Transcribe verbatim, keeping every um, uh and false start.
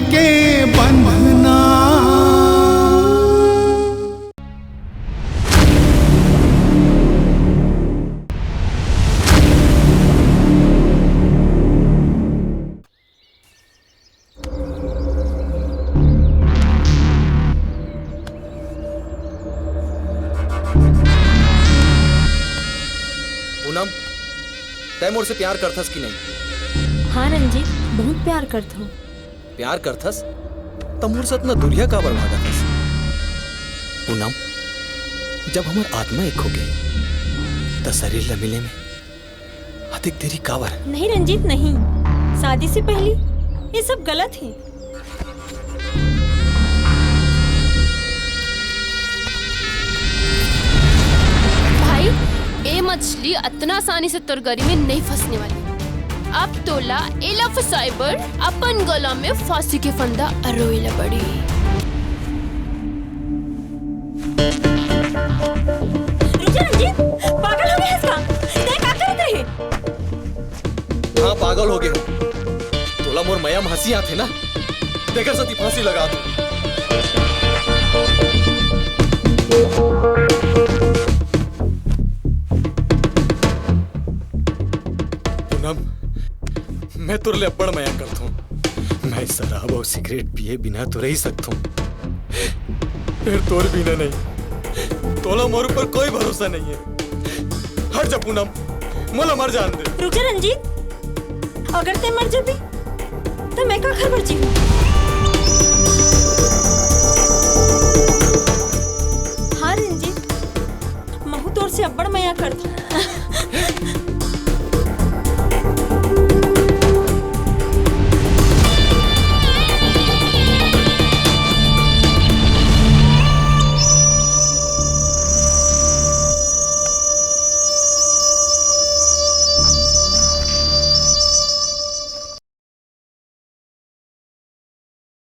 के बंधना। पूनम, तै मोर से प्यार करथस कि नहीं? हाँ रंजीत, बहुत प्यार करथो। प्यार करथस, त मोर से अतना दूरिया काबर भागत हस? पूनम, जब हमर आत्मा एक होगे, त शरीर ल मिले में अतिक देरी काबर? नहीं रंजीत, नहीं। शादी से पहली ये सब गलत है। भाई, ए मछली अतना आसानी से तोर गरी में नहीं फंसने वाली। अब तोला एला फंसाए बर अपन गला में फांसी के फंदा अरोए ला पड़ी। रुक जा रंजीत, पागल हो गया है इसका? तै का करत रहे? हाँ, पागल हो गया। तोला मोर मया में हंसी आथे ना, तेकर सेती फांसी लगा दू। पूनम, मैं तोर ले अब्बड़ मया करथों। मैं शराब अउ सिगरेट पिए बिना तो रह सकथों, फेर तोर बिना नहीं। तोला मोर ऊपर कोई भरोसा नहीं है। हट जा पूनम, मोला मर जान दे। रुक जा रंजीत, अगर तै मर जाबे, त मैं काखर बर जीहूं? हाँ रंजीत, महू तोर से अब्बड़ मया करथों।